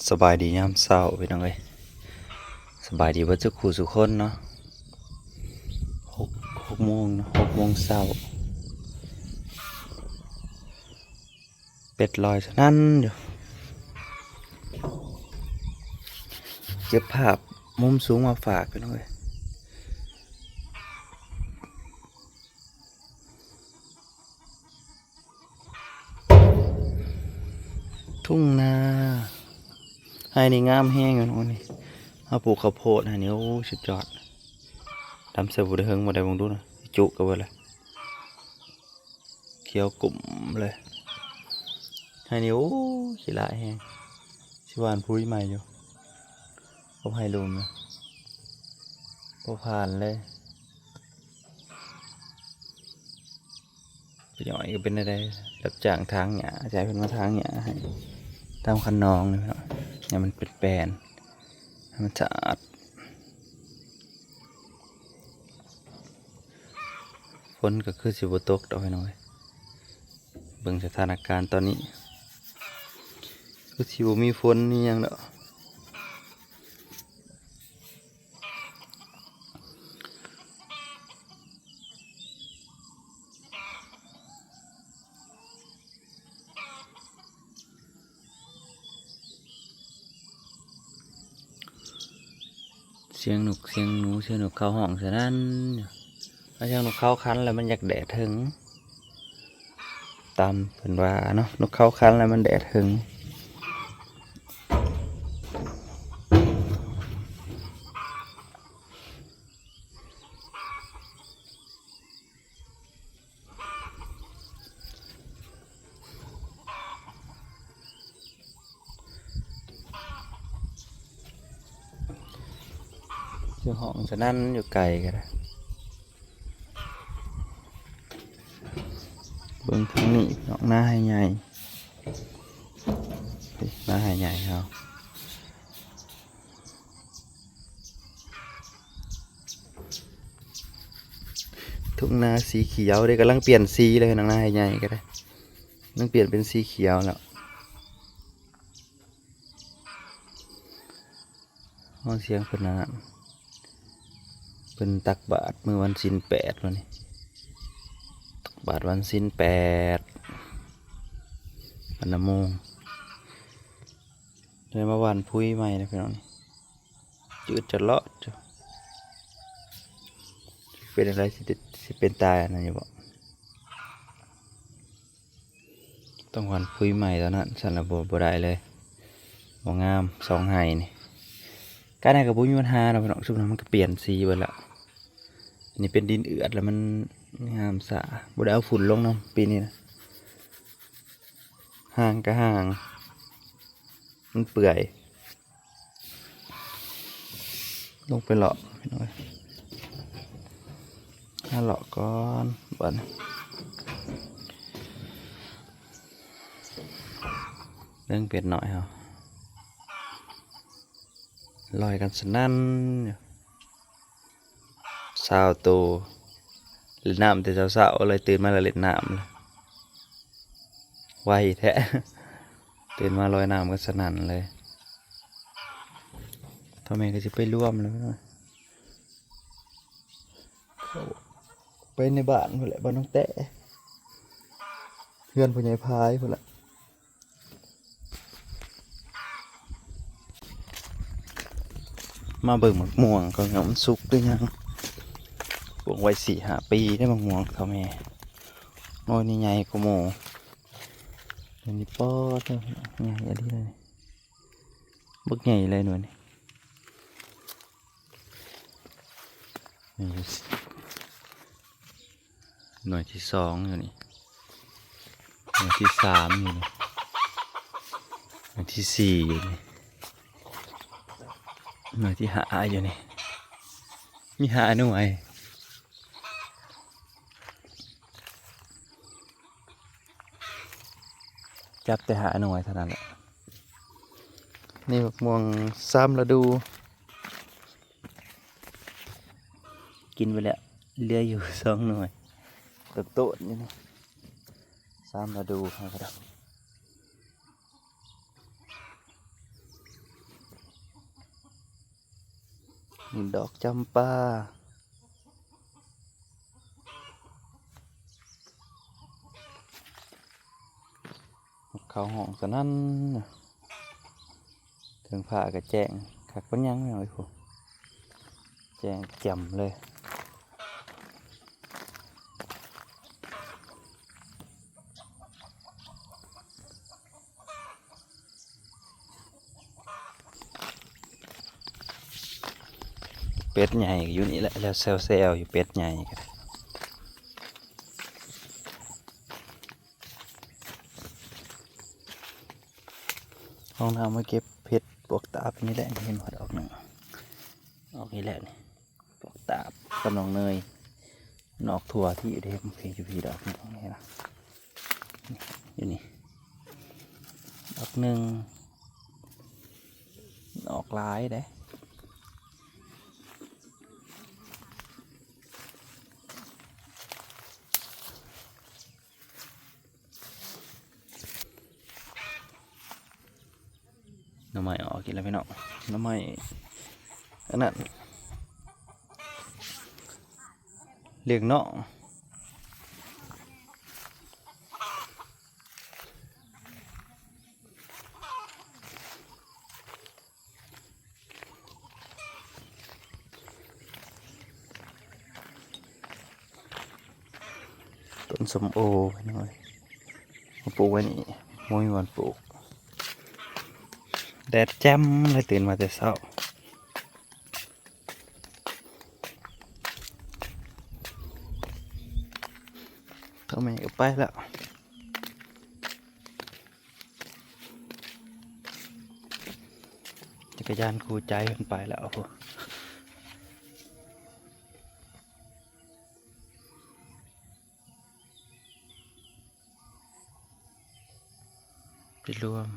ສະບາຍດີຍາມເຊົ້າພີ່ນ້ອງເອີຍ ສະບາຍດີເບິດສູ່ຄູ່ສູ່ຄົນເນາະ. ຫົກ ຫົກໂມງເນາະ ຫົກໂມງເຊົ້າ ເປັດລອຍສະໜັ່ນຢູ່. ເກັບພາບມຸມສູງມາຝາກພີ່ນ້ອງເອີຍ. ທົ່ງນາ ໄຮ່ນີ້ງາມແຮງຢູ່ເນາະນີ້. ເຮົາປູກເຂົ້າໂພດໄຮ່ນີ້ ໂອ້ ສຸດຍອດ. ດຳໃສ່ບໍ່ໄດ້ເຫິງບໍ່ໄດ້ ເບິ່ງດູນະ ຈຸກະເບິດລະ ຂຽວກຸ້ມເລີຍ. ໄຮ່ນີ້ ໂອ້ ຂີ້ຫຼ້າຍແຮງ ຊິຫວ່ານປຸ໋ຍໃໝ່ຢູ່. ກໍໃຫ້ລົມນະ ບໍ່ຜ່ານເລີຍ. ໄປຫຍ້ອຍກໍເປັນແນວໃດ ຮັບຈ້າງຖາງຫຍ້າ ໃຫ້ເພິ່ນມາຖາງຫຍ້າໃຫ້ຕາມຄັນນອງນີ້ເນາະ ໃຫ້ມັນເປັນແປນ ໃຫ້ມັນສະອາດ. ຝົນກໍຄືຊິບໍ່ຕົກດອກພີ່ນ້ອງເອີຍ ເບິ່ງສະຖານະການຕອນນີ້ ຄືຊິບໍ່ມີຝົນມີຫຍັງດອກ. ສຽງນົກສຽງໜູ ສຽງນົກເຂົາຮ້ອງສະນັ້ນຢູ່. ຖ້າສຽງນົກເຂົາຂັນແລ້ວມັນຢາກແດດເຖິງ ຕາມເພິ່ນວ່າເນາະ ນົກເຂົາຂັນແລ້ວມັນແດດເຖິງ. ສຽງຮ້ອງສະນັ້ນຢູ່ໄກກໍໄດ້. ເບິ່ງທາງນີ້ເນາະ ນາໄຮ່ໃຫຍ່ ນາໄຮ່ໃຫຍ່ເຮົາ. ທົ່ງນາສີຂຽວເດ້ ກຳລັງປ່ຽນສີເລີຍ ນາໄຮ່ໃຫຍ່ກໍໄດ້ ກຳລັງປ່ຽນເປັນສີຂຽວແລ້ວ. ຮອດສຽງເພິ່ນນັ້ນ ເພິ່ນຕັກບາດມື້ວັນສິນແປດມື້ນີ້ ຕັກບາດວັນສິນແປດ ວັນນະໂມງ. ໄດ້ມາຫວ່ານປຸ໋ຍໃໝ່ແລ້ວພີ່ນ້ອງ ຈືດຈະເລາະ ເປັນຈັ່ງໃດ ຊິ ຊິເປັນຕາອັນນັ້ນຢູ່ບໍ່? ຕ້ອງຫວ່ານປຸ໋ຍໃໝ່ເທົ່ານັ້ນ ຊັ້ນລະບໍ່ ບໍ່ໄດ້ເລີຍ ບໍ່ງາມ. ສອງໄຮ່ນີ້ ການໃດກໍບໍ່ມີບັນຫາດອກພີ່ນ້ອງ ຊຸມນັ້ນມັນກໍປ່ຽນສີເບິດລະ. ອັນນີ້ເປັນດິນເອືອດ ແລ້ວມັນງາມຊ້າ ບໍ່ໄດ້ເອົາຝຸ່ນລົງນຳປີນີ້ນະ. ຮ່າງກະຮ່າງ ມັນເປື່ອຍ. ລົງໄປເລາະພີ່ນ້ອງເອີຍ ຫາເລາະກ່ອນບາດນີ້. ເບິ່ງເປັດນ້ອຍເຮົາ ລອຍກັນສະນັ້ນຢູ່. ຊາວໂຕ ຫຼິ້ນນ້ຳແຕ່ເຊົ້າໆເລີຍ ຕື່ນມາແລ້ວຫຼິ້ນນ້ຳເລີຍ ໄວແທ້ ຕື່ນມາລອຍນ້ຳກັນສະນັ້ນເລີຍ. ພໍ່ແມ່ກໍຊິໄປລວມແລ້ວ ເຂົ້າໄປໃນບ້ານພຸ້ນແຫຼະ ບ້ານນ້ອງແຕ້ ເຮືອນພໍ່ໃຫຍ່ພາຍພຸ້ນແຫຼະ. ມາເບິ່ງໝາກມ່ວງກ່ອນວ່າມັນສຸກຫຼືຍັງ ປູກໄວ້ສີ່ຫ້າປີໄດ້ໝາກມ່ວງເຖົ້າແມ່ ໜ່ວຍນີ້ໃຫຍ່ກວ່າໝູ່. ດຽວນີ້ປອດ ໃຫຍ່ອີ່ຫຼີເລີຍ ບັກໃຫຍ່ເລີຍໜ່ວຍນີ້. ໜ່ວຍທີ່ສອງຢູ່ນີ້ ໜ່ວຍທີ່ສາມຢູ່ນີ້ ໜ່ວຍທີ່ສີ່ຢູ່ນີ້ ໜ່ວຍທີ່ຫ້າຢູ່ນີ້ ມີຫ້າໜ່ວຍ. ຈັບແຕ່ຫ້າໜ່ວຍເທົ່ານັ້ນແຫຼະ. ນີ້ໝາກມ່ວງສາມລະດູ ກິນໄປແລ້ວ ເຫຼືອຢູ່ສອງໜ່ວຍ ໂຕດໆຢູ່ນີ້ ສາມລະດູເຮົາກໍໄດ້. ນີ້ດອກຈຳປາ ເຂົ້າຫ້ອງສະນັ້ນ. ເທິງຟ້າກໍແຈ້ງຄັກປານຫຍັງເລີຍພຸ້ນ ແຈ້ງແຈ່ມເລີຍ. ເປັດໃຫຍ່ຢູ່ນີ້ແຫຼະ ແລ້ວແຊວໆຢູ່ ເປັດໃຫຍ່ກໍໄດ້. ຫ້ອງນ້ຳມາເກັບເຫັດປວກຕາບນີ້ແຫຼະ ເຫັນບໍ່ ດອກໜຶ່ງ ອອກນີ້ແຫຼະນີ້ ປວກຕາບກັບນ້ອງເນີຍ ມັນອອກທົ່ວທີ່ຢູ່ເດ້ ຢູ່ພີ້ດອກໜຶ່ງນີ້ນະ ຢູ່ນີ້ດອກໜຶ່ງ ອອກຫຼາຍເດ້. ໜໍ່ໄມ້ອອກອີກແລ້ວພີ່ນ້ອງ ໜໍ່ໄມ້ອັນນັ້ນ ລ້ຽງນ້ອງ ຕົ້ນສົ້ມໂອພີ່ນ້ອງເອີຍ ມາປູກໄວ້ນີ້ ບໍ່ມີບ່ອນປູກ ແດດແຈ່ມເລີຍ ຕື່ນມາແຕ່ເຊົ້າ ພໍ່ແມ່ກໍໄປແລ້ວ. ຈັກກະຍານຄູ່ໃຈເພິ່ນໄປແລ້ວພຸ້ນ ໄປລວມ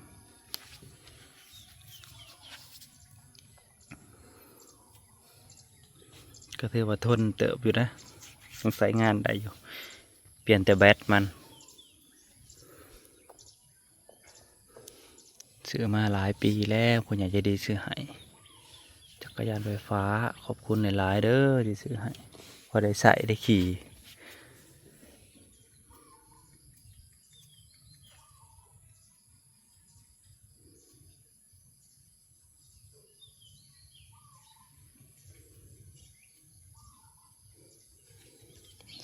ກໍຖືວ່າທົນເຕີບຢູ່ນະ ຍັງໃຊ້ງານໄດ້ຢູ່ ປ່ຽນແຕ່ແບັດມັນ. ຊື້ມາຫຼາຍປີແລ້ວ ຜູ້ໃຫຍ່ໃຈດີຊື້ໃຫ້ ຈັກກະຍານໄຟຟ້າ ຂອບຄຸນຫຼາຍໆເດີທີ່ຊື້ໃຫ້ ພໍໄດ້ໃຊ້ໄດ້ຂີ່.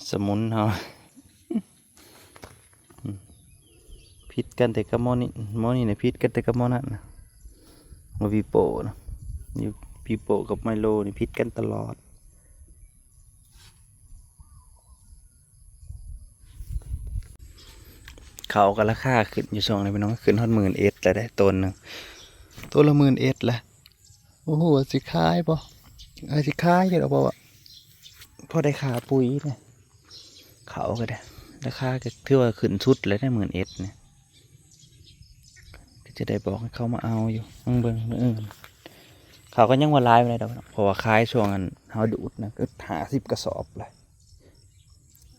ສະໝຸນເຮົາ ຜິດກັນແຕ່ກັບໝໍນີ້ ໝໍນີ້ນະ ຜິດກັນແຕ່ກັບໝໍນັ້ນນະ ໝໍປີໂປ້ນະ ຢູ່ ປີໂປ້ກັບໄມໂລນີ້ຜິດກັນຕະຫຼອດ. ເຂົ້າກໍລາຄາຂຶ້ນຢູ່ຊ່ວງນີ້ພີ່ນ້ອງ ຂຶ້ນຮອດໝື່ນເອັດແລ້ວເດ້ ໂຕນໜຶ່ງ ໂຕນລະໝື່ນເອັດແລ້ວ. ບໍ່ຮູ້ວ່າຊິຂາຍບໍ່ ອາດຊິຂາຍຢູ່ດອກ ເພາະວ່າພໍໄດ້ຄ່າປຸ໋ຍນະ ເຂົ້າກໍໄດ້ ລາຄາກໍຖືວ່າຂຶ້ນສຸດແລ້ວເດ້ ໝື່ນເອັດນີ້ ກໍຈະໄດ້ບອກໃຫ້ເຂົາມາເອົາຢູ່ ເບິ່ງມື້ອື່ນ. ເຂົ້າກໍຍັງບໍ່ຫຼາຍປານໃດດອກ ເພາະວ່າຂາຍຊ່ວງອັນເຮົາດູດນະ ກໍຫ້າສິບກະສອບແຫຼະ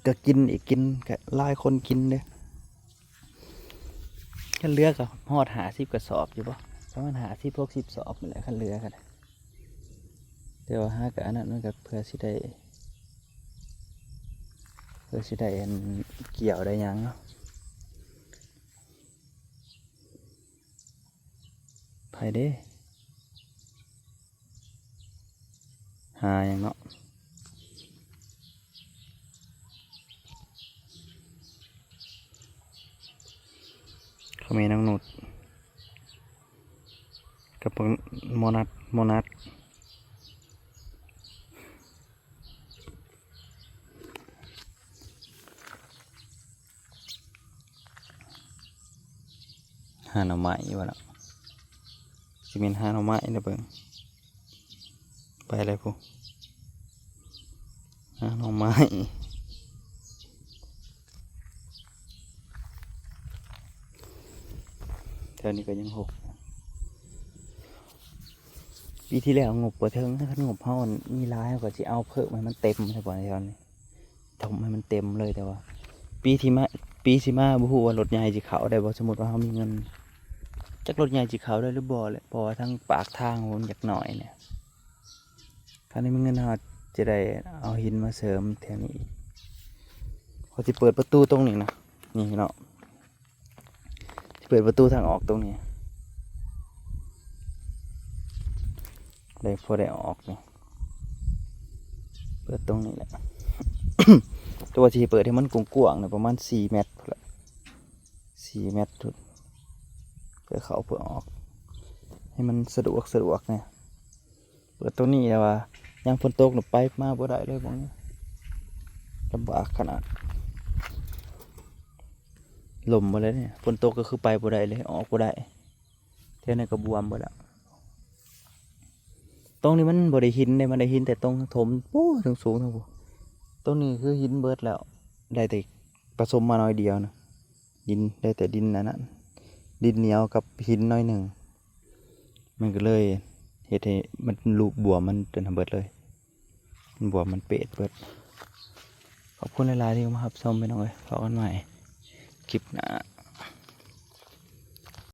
ກໍກິນອີກ ກິນກໍຫຼາຍຄົນກິນເດ້. ຄັນເຫຼືອກໍຮອດຫ້າສິບກະສອບຢູ່ບໍ່ ປະມານຫ້າສິບຫົກສິບສອບນີ້ແຫຼະ ຄັນເຫຼືອກໍໄດ້ ແຕ່ວ່າຫາກະອັນນັ້ນມັນກໍເພື່ອຊິໄດ້ ເພື່ອຊິໄດ້ອັນກ່ຽວໄດ້ຫຍັງເນາະ. ໃຜເດ້? ຫາຫຍັງເນາະ? ເຂົາແມ່ນາງນຸດກັບໝໍນັດ ໝໍນັດ. ຫາໜໍ່ໄມ້ຢູ່ບໍ່ເນາະ? ຊິແມ່ນຫາໜໍ່ໄມ້ລະເບິ່ງ. ໄປແລ້ວພຸ້ນ ຫາໜໍ່ໄມ້. ແຖວນີ້ກໍຍັງຫົກ. ປີທີ່ແລ້ວງົບບໍ່ເຖິງ, ຄັນງົບເຮົາມີຫຼາຍ ເຮົາກໍຊິເອົາເພີ່ມໃຫ້ມັນເຕັມຊະ ແຖວນີ້. ຖົມໃຫ້ມັນເຕັມເລີຍ. ແຕ່ວ່າປີທີ່ມາ ປີຊິມາບໍ່ຮູ້ວ່າລົດໃຫຍ່ຊິເຂົ້າໄດ້ບໍ່. ສົມມຸດວ່າເຮົາມີເງິນ ຈັກລົດໃຫຍ່ຊິເຂົ້າໄດ້ຫຼືບໍ່ແຫຼະ ເພາະວ່າທາງປາກທາງມັນຢາກໜ້ອຍແຫຼະ. ຄັນມີເງິນ ເຮົາຈະໄດ້ເອົາຫີນມາເສີມແຖວນີ້ອີກ. ເຮົາຊິເປີດປະຕູຕົງນີ້ນະ ນີ້ເນາະ ຊິເປີດປະຕູທາງອອກຕົງນີ້ ໄດ້ ພໍໄດ້ອອກນີ້ ເປີດຕົງນີ້ແຫຼະ ແຕ່ວ່າຊິເປີດໃຫ້ມັນກວ້າງໆນະ ປະມານສີ່ແມັດພຸ້ນລະ ສີ່ແມັດພຸ້ນ ເພື່ອເຂົ້າເພື່ອອອກ ໃຫ້ມັນສະດວກສະດວກແດ່. ເປີດຕົງນີ້ແຕ່ວ່າຍາມຝົນຕົກນະ ໄປມາບໍ່ໄດ້ເລີຍໝ່ອງນີ້ ລຳບາກຂະໜາດ ລົ້ມໝົດເລີຍນີ້ ຝົນຕົກກໍຄືໄປບໍ່ໄດ້ເລີຍ ອອກບໍ່ໄດ້ ແຖວນີ້ກໍບວມເບິດແລ້ວ. ຕົງນີ້ມັນບໍ່ໄດ້ຫີນເດ້ ມັນໄດ້ຫີນແຕ່ຕົງຖົມ ໂອ້ ສູງໆ ເທິງພຸ້ນ. ຕົງນີ້ຄືຫີນເບິດແລ້ວ ໄດ້ແຕ່ປະສົມມາໜ້ອຍດຽວນະ ດິນ ໄດ້ແຕ່ດິນອັນນັ້ນ ດິນໜຽວກັບຫີນໜ້ອຍໜຶ່ງ ມັນກໍເລີຍເຮັດໃຫ້ມັນ ລູກບວມມັນຈົນເບິດເລີຍ ມັນບວມມັນເປດເບິດ. ຂອບຄຸນຫຼາຍໆທີ່ເຂົ້າມາຮັບຊົມ ພີ່ນ້ອງເອີຍ ພໍ້ກັນໃໝ່ຄລິບໜ້າ.